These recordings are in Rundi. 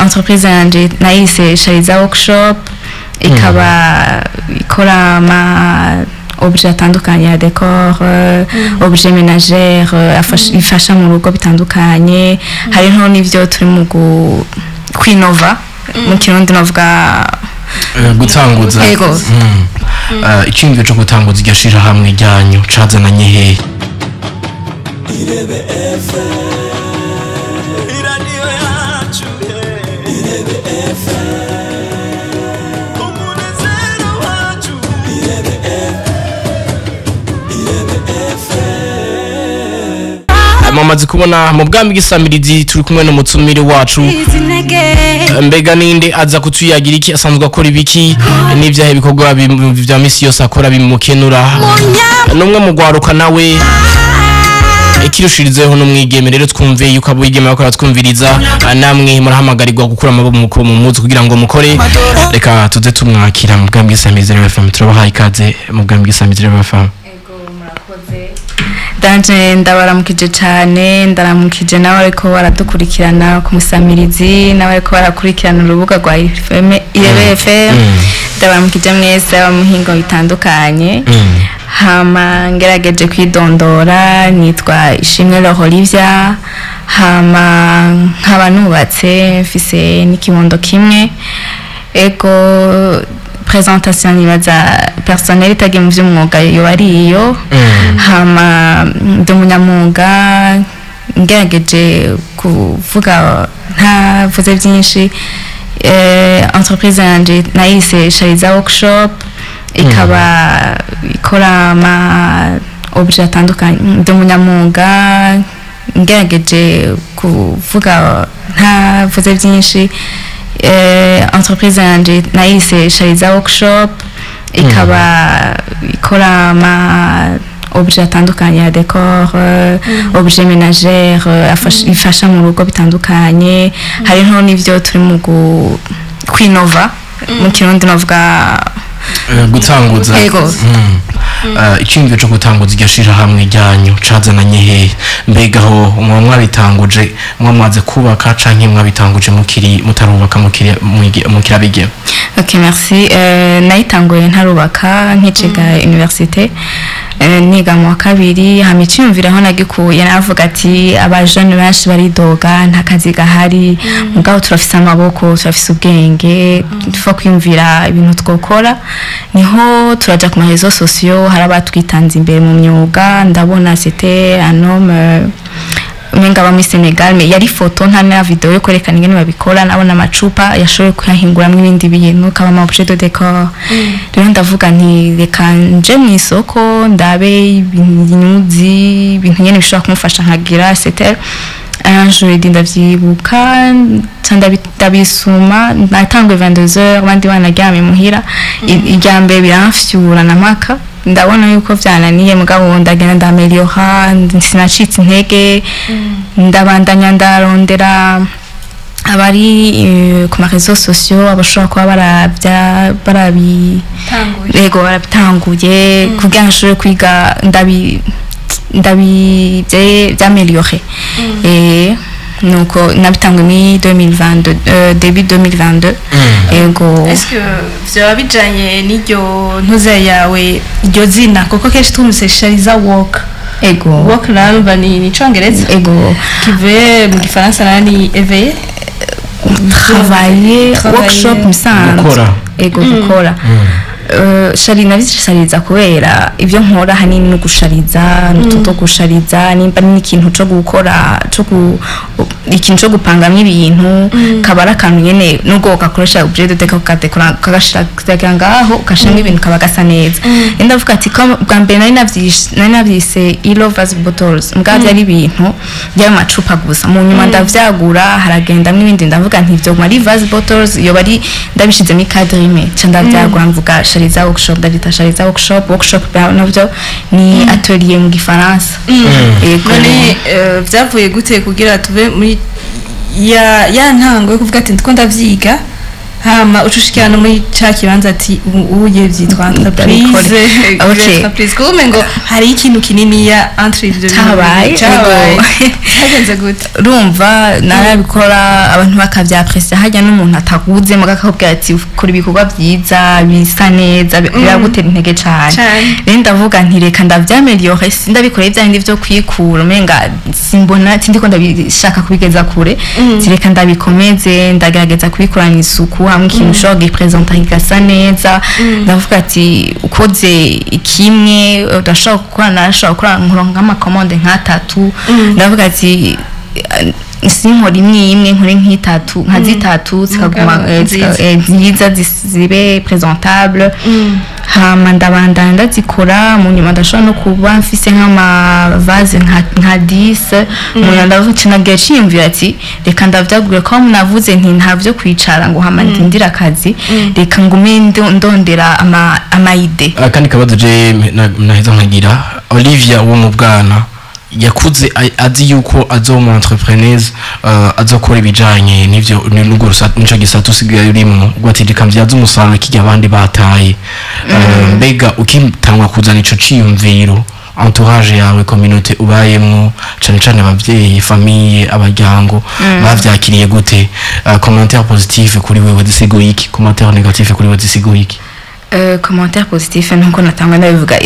Entreprise yanje nayise Shariza Workshop, ikaba ikora ama objet atandukanye ya décor, objet ménagère, ifasha mu rugo bitandukanye. Hariho n'ivyo turi mu kwinova, mu Kirundi novuga Gutanguza. Ego. Iciyumviro co gutanguza iryo shirahamwe ryanyu cazananye hehe? Irebe FM, iradiyo yacu, Irebe FM, umunezero wacu, Irebe FM, Irebe FM. Mwamaze kubona mu bwami bw'isamirizi turi kumwe n'umutumire wacu. Mbega ninde aza kutuyagira iki? Asanzwe akora ibiki? N'ivyahe bikorwa vya misi yose akora bimukenura? N'umwe mu gwaruka nawe ikirushirizeho n'umwigeme. Rero twumve yuko abigeme bakora twumviriza, namwe murahamagarirwa gukura amaboko mu muzi kugira ngo mukore. Reka tuze tumwakira mu bwami bw'isamirizi FM. Turabahaye ikaze mu bwami bw'isamirizi FM. Danje ndabaramukije cyane, ndaramukije nawe ariko baradukurikirana ku musamirizi, nawe ariko barakurikirana urubuga rwa FM, Irebe FM. Ndabaramukije mwese aba muhingo bitandukanye. Hama ngerageje kwidondora, nitwa Ishimwe Olivia, hama nkaba nubatse, mfise n'ikibondo kimwe. Ego, présentation nibaza personnel itagiye mu vy'umwuga yoba ari iyo. Hama ndi umunyamwuga. Ngerageje kuvuga ntavuze byinshi, entreprise yanje nayise Shariza Workshop, ikaba ikora ama objet atandukanye. Ndi umunyamwuga. Ngerageje kuvuga ntavuze byinshi, entreprise yanje nayise Shariza Workshop, ikaba ikora ama objet atandukanye ya décor, objet ménagère, ifasha mu rugo bitandukanye. Hariho n'ivyo turi mu kwinova, mu Kirundi novuga Gutanguza. Ego. Iciyumviro co gutanguza iryo shirahamwe ryanyu cazananye hehe? Mbega aho muba mwabitanguje muba mwaze kubaka, canke mwabitanguje mukiri mutarubaka, mukiri mukiri abigeme? Ok, merci. Nayitanguye ntarubaka, nkiciga université, niga mu wa kabiri. Hama iciyumviro aho nagikuye, navuga ati abajene benshi baridoga, nta kazi gahari, mugabo turafise amaboko, turafise ubwenge, tufa kwiyumvira ibintu twokora. Niho turaja ku ma réseaux sociaux, hari abatwitanze imbere mu myuga. Ndabona c'était un homme, umenga aba muri Senegal, mais yari foto, nta na video yo kwerekana ingene babikora. Nabona amacupa yashoboye kuyahinguramwo ibindi bintu, kaba ama objet de décor. Rero ndavuga nti reka nje mu isoko ndabe ibinyuzi, ibintu nyene bishobora kumufasha nkagira. C'était un jeudi, ndavyibuka, nca ndabisuma. Natanguye 22h, abandi banaryamye muhira. Irya mbere biramfyura na mpaka ndabona yuko vyananiye, mugabo ndagenda ndameliora, sinacitse intege, ndabandanya ndarondera abari ku ma réseaux sociaux abashobora kuba barabya barabi Tanguye. Yego, barabitanguye, kugira ngo nshobore kwiga ndabi ndabi by'amélioré. Nuko nabitanguye muri 2022, début 2022, yego. Est-ce que vyoba bijanye n'iryo ntuze yawe, iryo zina? Kuko kenshi twumvise Shariza Work, Ego. Work narumva ni icongereza Ego. kivuye mu Gifaransa, nayo ni éveillé. Travailler. Travailler. Workshop musanzwe. Gukora. Ego, gukora. Shari nabishariza kubera ibyo nkora hanini no gushariza n'utuntu two gushariza, nimba n'ikintu co gukora co ikintu co gupangamwo ibintu, kaba ari akantu nyene nubwo ugakoresha objet de décor, ukadekora, ukagashira ngaho, ugashiramo ibintu, kaba gasa neza. Rero ndavuga ati ko bwa mbere nari navyise Ilo Vase Bottles, mbwa byari ibintu by'amacupa gusa. Mu nyuma ndavyagura, haragendamwo ibindi. Ndavuga nti ivyo ari vase bottles, iyo bari ndabishizemo cadre imwe, nca ndavyagura, mvuga Shariza Workshop, ndavyita Shariza Workshop. Workshop navyo ni atelier mu Gifaransa. Yego. None vyavuye gute kugira tuve muri ya ntango yo kuvuga ati ndiko ndavyiga? Hama ucushikira no muri ca kibanza ati ubu uye vyitwa entreprise. Ndabikora. Okay. Entreprise kuko umengo hari ikintu kininiya entre ivyo bintu Cabaye, bibiri. Cabaye. ego. Cyagenze gute? Urumva narabikora, abantu bakavyapresa. Harya n'umuntu atakuze muga akakubwira ati ukora ibikorwa vyiza bisa neza, biragutera intege cane. Cane. Rero ndavuga nti reka ndavyaméliore, sindabikoreye vya bindi vyo kwikura, umenga simbona sindiko ndabishaka kubigeza kure. Ati reka ndabikomeze, ndagerageza kubikorana isuku, hamwe ikintu ushobora kugipresenta kigasa neza. Ndavuga ati ukoze kimwe udashobora gukora, narashobora gukora nkuronka nk'amakomande nk'atatu. Ndavuga ati sinkora imwe imwe, nkore nk'itatu, nka zitatu zikaguma Mugabo, nziza. Nziza, zibe présentable. Hama ndabandanya ndazikora, mu nyuma ndashobora no kuba mfise nk'amavaze nka 10. Mu nyuma ndavuga ati nagiye ciyumvira ati reka ndavyagure, ko navuze nti nta vyo kwicara ngo hama ndindire akazi, reka ngume ndondera ama idées. Akandi kabazo je naheza nkagira, Olivia wo mu bwana yakuze azi yuko azoba umu entrepreneur, azokora ibijanye n'ivyo n'urwo nico gisata usigaye urimwo, ubwo ati reka mvyaze umusaruro kirya abandi bataye. Mbega ukitangwa kuzana ico ciyumviro, entourage yawe, communauté ubayemwo, cane cane abavyeyi, famille, abaryango, bavyakiriye gute? Commentaire positif kuri wewe zisiguye iki? Commentaire négatif kuri wewe zisiguye iki? Commentaire positif, nkuko natangwa ndabivuga,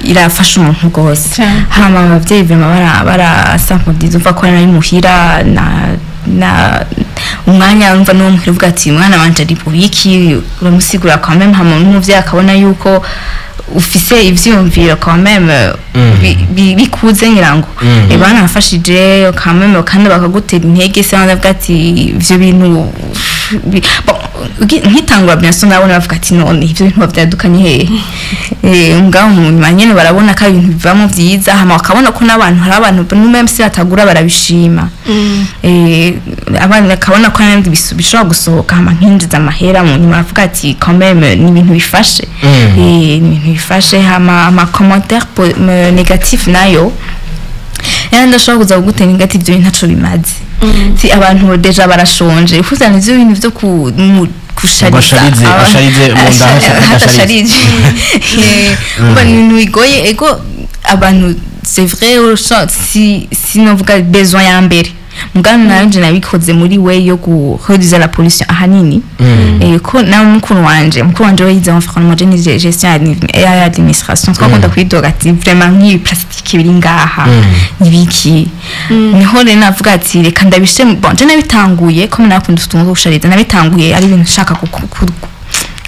irafasha umuntu rwose. Cane. Hama abavyeyi vraiment barasampudiza, umva ko nari muhira na umwanya, umva n'uwo muhira uvuga ati umwana wanje ari bubiki, uramusigura quand même. Hama n'umuvyeyi akabona yuko ufise ivyiyumviro quand même bikuze ngira ngo banafashije quand même, kandi bakagutera intege se bakavuga ati ivyo bintu bon, nkitangura bien sûr nabona bavuga ati none ivyo bintu bavyadukanye hehe? Ngaho mu nyuma nyene barabona ko ari ibintu bivamo vyiza, hama bakabona ko n'abantu, hari abantu même si batagura barabishima. Abana bakabona ko n'ibindi bishobora gusohoka, hama nkinjiza amahera, mu nyuma baravuga ati quand même ni ibintu bifashe. Ni ibintu bifashe. Hama ama commentaire négatif nayo yani ndashobora kuza kugutera ingati, ibyo bintu ntaco bimaze, si abantu déjà barashonje, ufuzana ivyo bintu vyo kushariza. Basharize, basharize mu nda hadasharije. Umva, ni ibintu bigoye. Ego, abantu, c'est vrai, si novuga besoin ya mbere, mugabo nanje nabikoze muri we yo kureduza la pollution ahanini. Ko na mukuru wanje we yize environnement, je nize gestion et administration, twakunda kwidoga ati vraiment nk'ibi plastique biri ngaha nibiki? Niho rero navuga ati reka ndabishe. Bon, je nabitanguye ko nakunda utuntu two gushariza, nabitanguye ari ibintu nshaka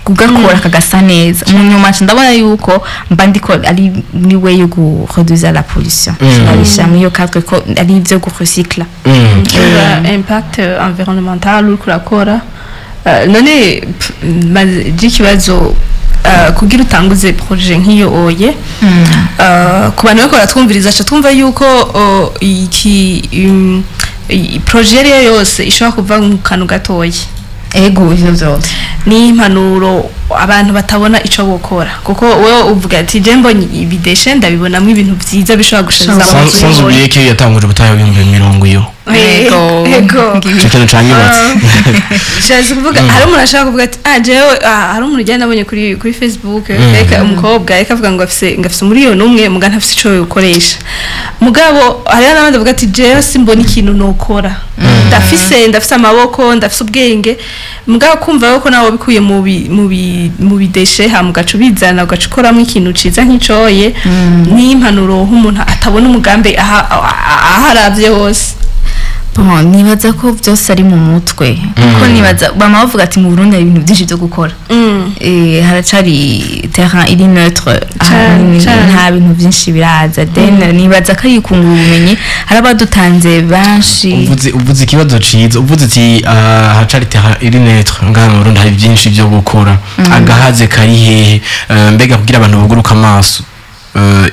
kugakora kagasa neza. Mu nyuma nca ndabona yuko mba ndiko ari ni we yo kureduza la pollution, ndabisha muri iyo cadre ko ari ivyo kurecycla. Kiba impact environnemental uriko urakora. None maze ikibazo, kugira utanguze projet nk'iyo oye, ku bantu bariko baratwumviriza, aca twumva yuko iki projet iyo ariyo yose ishobora kuva mu kantu gatoya. Ego, ivyo vyose. Ni impanuro abantu batabona ico bokora, kuko wewe uvuga ati je mbonye ibidéchets ndabibonamo ibintu vyiza bishobora gushariza mu nzu. Sans oublier ko yatanguje ubutayu 2000 iyo. Ego. Ego. Ico kintu canyubatse. Nshatse kuvuga hari umuntu ashaka kuvuga ati jewe hari umuntu ujyana nabonye kuri Facebook, reka umukobwa reka avuga ngo afise 1 miliyoni muga ntafise ico yokoresha. Mugabo hariho n'abandi bavuga ati jewe simbona ikintu nokora, ndafise amaboko, ndafise ubwenge, mugabo kumva yuko nawe bikuye mu bidéchets, hama ugaca ubizana ugaca ukoramo ikintu ciza nk'icoye, ni impanuro nk'umuntu atabona umugambi aha aho aravye hose. Bon, nibaza ko byose ari mu mutwe, kuko nibaza bama bavuga ati mu Burundi hari ibintu byinshi byo gukora. Haracari terrain iri neutre ahanini, Cane. nta bintu byinshi biraza. Then nibaza ko ari ukungura ubumenyi, hari abadutanze benshi. Uvuze ikibazo ciza, uvuze ati hacari terrain iri neutre ngaha mu Burundi, hari byinshi byo gukora, agahaze kari hehe? Mbega kugira abantu buguruka amaso,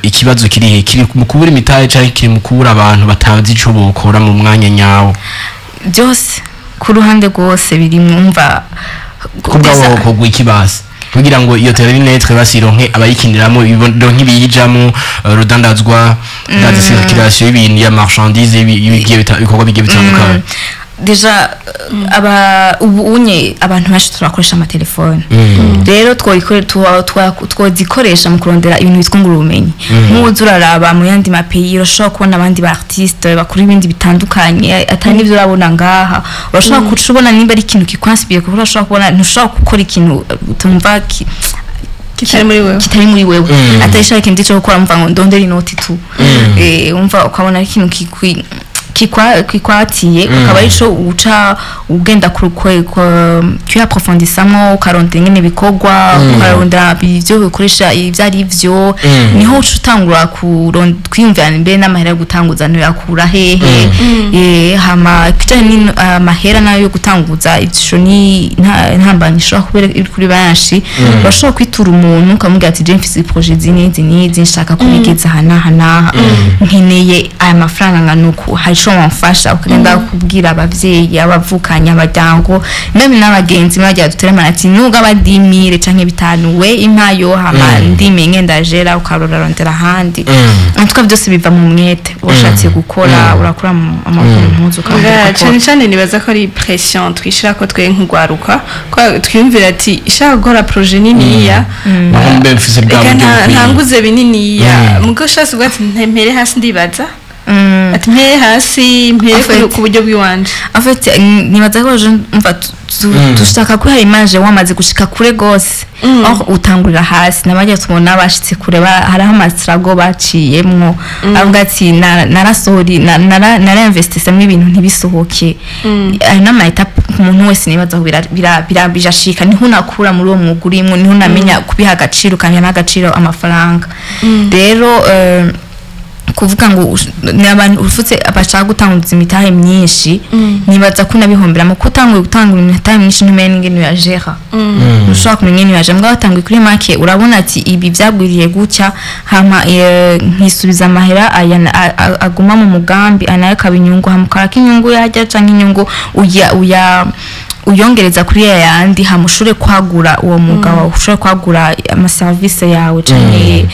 ikibazo kiri hehe? Kiri mu kubura imitahe canke kiri mu kubura abantu batazi ico bokora mu mwanya nyawo? Byose, ku ruhande rwose biri, mwumva. Kubwa wokorwa ikibasi kugira ngo iyo terrain neutre basironke abayikiniramo, ironke ibiyijamwo, rudandazwa, ndazi circulation y'ibintu, ya marchandise, ibigiye ibikorwa bigiye bitandukanye. Déjà aba ubu unye abantu benshi turakoresha amatelefone. Rero twozikoresha mu kurondera ibintu bitwungura ubumenyi. Nk'uza uraraba mu yandi ma pays, urashobora kubona abandi ba artiste bakora ibindi bitandukanye atari n'ivyo urabona ngaha. Urashobora kuca ubona nimba ari ikintu kikwansipiye, kuko urashobora kubona ntushobora gukora ikintu utumva kitari muri wewe. Kitari muri wewe. Atari shaka ikintu cyo gukora mva ngo ndondere inoti tu. Umva ukabona ari ikintu kikwatiye, ukaba arico uca ugenda kuyaprofondisamo, ukarondera ingene bikorwa, ukarondera ivyo bikoresha ivyo ari vyo. Niho uca utangura kwiyumvira mbere n'amahera yo gutanguza ntuyakura hehe. Hama kijanye n'amahera nayo yo gutanguza, ivyo ni ntambamyi ishobora kuba iri kuri benshi. Urashobora kwitura umuntu ukamubwira ati: "Je mfise projet izi n'izi n'izi, nshaka kubigeza aha n'aha n'aha, nkeneye aya mafaranga angana uku, hari ico wamfasha?" Ukagenda kubwira abavyeyi, abavukanye, abaryango, même n'abagenzi bagira duteramana ati: "Nubwo aba 10 000 canke 5, we impayo, hama ndimenye ndajera." Ukarorarondera ahandi. En tout cas, byose biva mu mwete. Washatse gukora, urakura amaboko mu mpuzu ukagenda Nga, cane ugakora. Cane nibaza ko ari pression twishira ko twe nk'ugwaruka, ko twiyumvira ati ishaka gukora projet niniya, Naho mbe mfise bwa reka buryo bukwiye. ntanguze bininiya. Mugo ushatse uvuga ati mpere hasi, ndibaza ati mpere hasi, mpere En fait, ku buryo bw'iwanje. En fait, nibaza ko je umva dushaka kwiha image wamaze gushika kure gose. Or utangurira hasi. Nabajya tubona bashitse kure, hariho amasirago baciyemwo, avuga ati: "Narasohori nara investissemo ibintu ntibisohoke." Hari n'ama étapes umuntu wese nibaza ko birashika. Niho unakura muri uwo mwuga urimwo, niho unamenya kubiha agaciro, ukamenya n'agaciro amafaranga. Rero kuvuga ngo ni abantu ufutse bashaka gutanguza imitahe myinshi, nibaza ko unabihomberamo, ko utanguye gutangura imitahe myinshi ntumenye n'ingene uyajera, ntushobora kumenya ingene uyajera. Mbwa watanguye kuri make, urabona ati ibi byagwiriye gutya, hama nkisubiza amahera aya aguma mu mugambi, anayo akaba inyungu, hama ukaraka inyungu yajya canke inyungu uya uyongereza kuri ya yandi, hama ushobore kwagura uwo mwuga wawe, ushobore kwagura amaserivisi yawe canke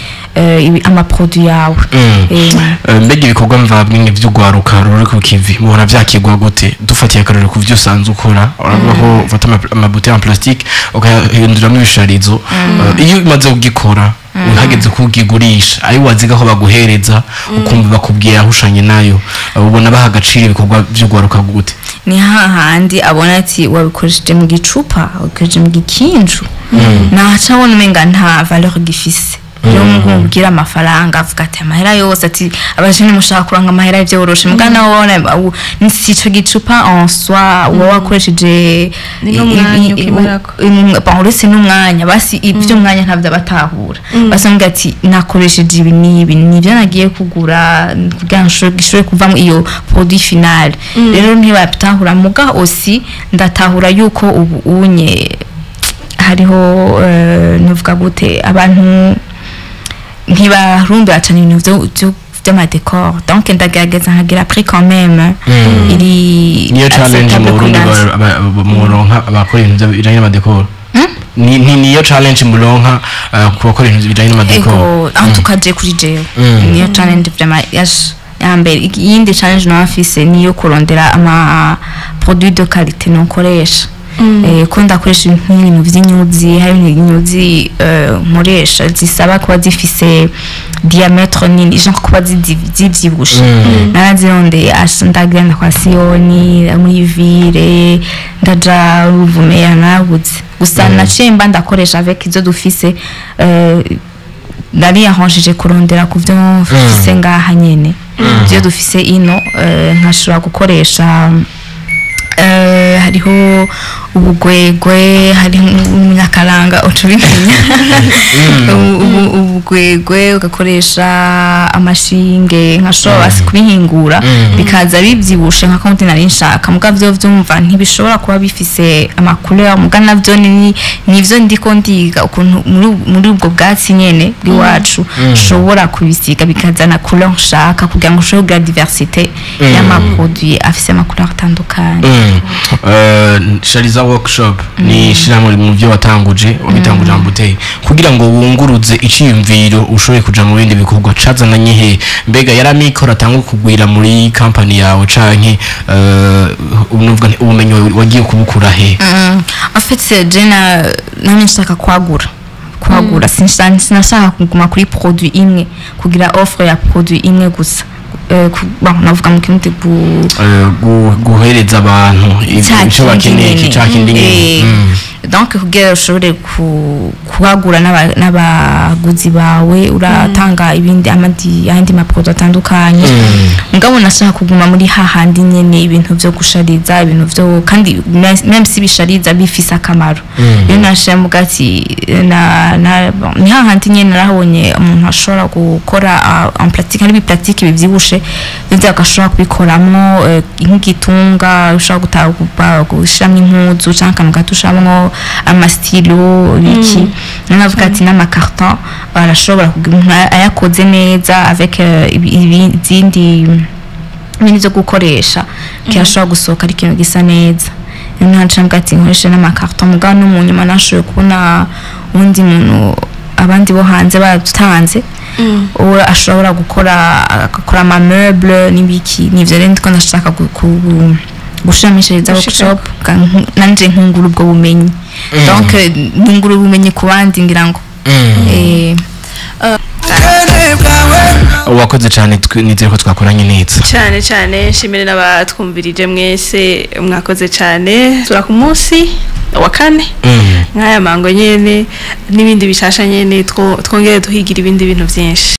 amaproduit yawe. Mbega ibikorwa mvabwenge vy'ugwaruka ruri ku kivi mubona vyakigwa gute? Dufatiye akarorero ku vyo usanzwe ukora, uravuga ko ufata amabouteille en plastique ukayahinduramwo ibisharizo. Iyo umaze kugikora, uhageze kugigurisha, ayo waziga ko baguhereza, ukumva bakubwira ahushanye nayo, ubona baha agaciro ibikorwa vy'ugwaruka gute? Ni hahandi abona ati wabikoresheje mu gicupa, wabikoresheje mu gikinju, naca abona umenga nta valeur gifise. Rero mubwira amafaranga, avuga ati amahera yose, ati abajene mushaka kuranga amahera ivyoroshe. Muga nawe ubona si ico gicupa en soi uba wakoresheje. Ni n'umwanya ukimarako. Bon, uretse n'umwanya, basi ivy'umwanya ntabyo abatahura. Basi bamubwira ati nakoresheje ibi n'ibi, nibyo nagiye kugura kugira ngo gishobore kuvamo iyo produit final. Rero ntibabitahura. Muga aussi ndatahura yuko ubu unye hariho nuvuga gute, abantu ntibarumbira cyane ibintu vy'amadécor, donc ndagerageza nkagira prix quand même iri Niyo challenge mu acceptable Burundi kuri muronka abakora ibintu bijanye n'amadécor? Ni niyo challenge muronka ku bakora ibintu bijanye n'amadécor? Ego, en tout cas je kuri jewe niyo challenge vraiment ya mbere. Iyindi challenge nawe mfise niyo kurondera ama produit de qualité nokoresha. Ko ndakoresha nk'ibintu vy'inyuzi, hari inyuzi nkoresha zisaba kuba zifise diamètre nini, genre kuba zivyibushe. Narazirondeye, ndagenda kwa Siyoni muri ville, ndaja Ruvumera, nabuze. Gusa naciye mba ndakoresha avec izo dufise. Nari yaranjeje kurondera ku byo mfise ngaha nyene, ibyo dufise ino, nkashobora gukoresha. Hariho ubugwegwe, hariho umunyakaranga uca ubimenya. Ubugwegwe ugakoresha amashinge, nkashobora basi kubihingura bikaza bivyibushe nka konti nari nshaka. Muga vyo vyumva ntibishobora kuba bifise amacouleur, muga navyo ni nivyo ndiko ndiga ukuntu muri ubwo bwatsi nyene bw'iwacu nshobora kubisiga bikazana couleur nshaka, kugira ngo ushobore kugira diversité y'amaproduit afise amacouleur atandukanye. Shariza Workshop ni ishyirahamwe mu byo watanguje, wabitanguje ambuteye kugira ngo wunguruze iciyumviro, ushobore kuja mu bindi bikorwa cazananye he? Mbega yari amikoro atanga kugwira muri company yawe, canke unuvuga nti ubumenyi wagiye kubukura he? En fait, je na namye nshaka kwagura, sinashaka kuguma kuri produit imwe, kugira offre ya produit imwe gusa. Bon, navuga mu kirundi Guhereza abantu ca icyo kindi bakeneye, nyene. ca kindi nyene. Donc kugira ushobore kuhagura n'abaguzi bawe, uratanga ibindi, amandi ayandi ma produit atandukanye. Mugabo nashaka kuguma muri hahandi nyene, ibintu vyo gushariza, ibintu vyo kandi même si bishariza bifise akamaro. Rero nashira muga ati na bon, ni hahandi nyene narabonye umuntu ashobora gukora en plastique, hari ibiplastique bivyibushe ndetse agashobora kubikoramwo nk'igitunga ushobora gushiramwo impuzu canke akantu gato ushiramwo ama stylo, ibiki. Navuga ati n'ama carton arashobora kugira umuntu ayakoze neza avec izindi ibintu byo gukoresha, kirashobora gusohoka ari ikintu gisa neza. Rero ntaca mvuga ati nkoreshe n'ama carton. Mugabo no mu nyuma nashoboye kubona uwundi muntu, abandi bo hanze baradutanze, uwo ashobora gukora, agakora ama meuble n'ibiki. Nivyo rero ndiko ndashaka gushiramo Shariza Gushika. Workshop, nanje nkungura ubwo bumenyi. Donc nkungura ubumenyi ku bandi, ngira ngo Wakoze cyane, nizere ko twakoranye neza. Cyane cyane, nshimire n'abatwumvirije mwese, mwakoze cyane. Tura ku munsi wa kane nk'aya mango nyene n'ibindi bishasha nyene, twongere duhigira ibindi bintu byinshi.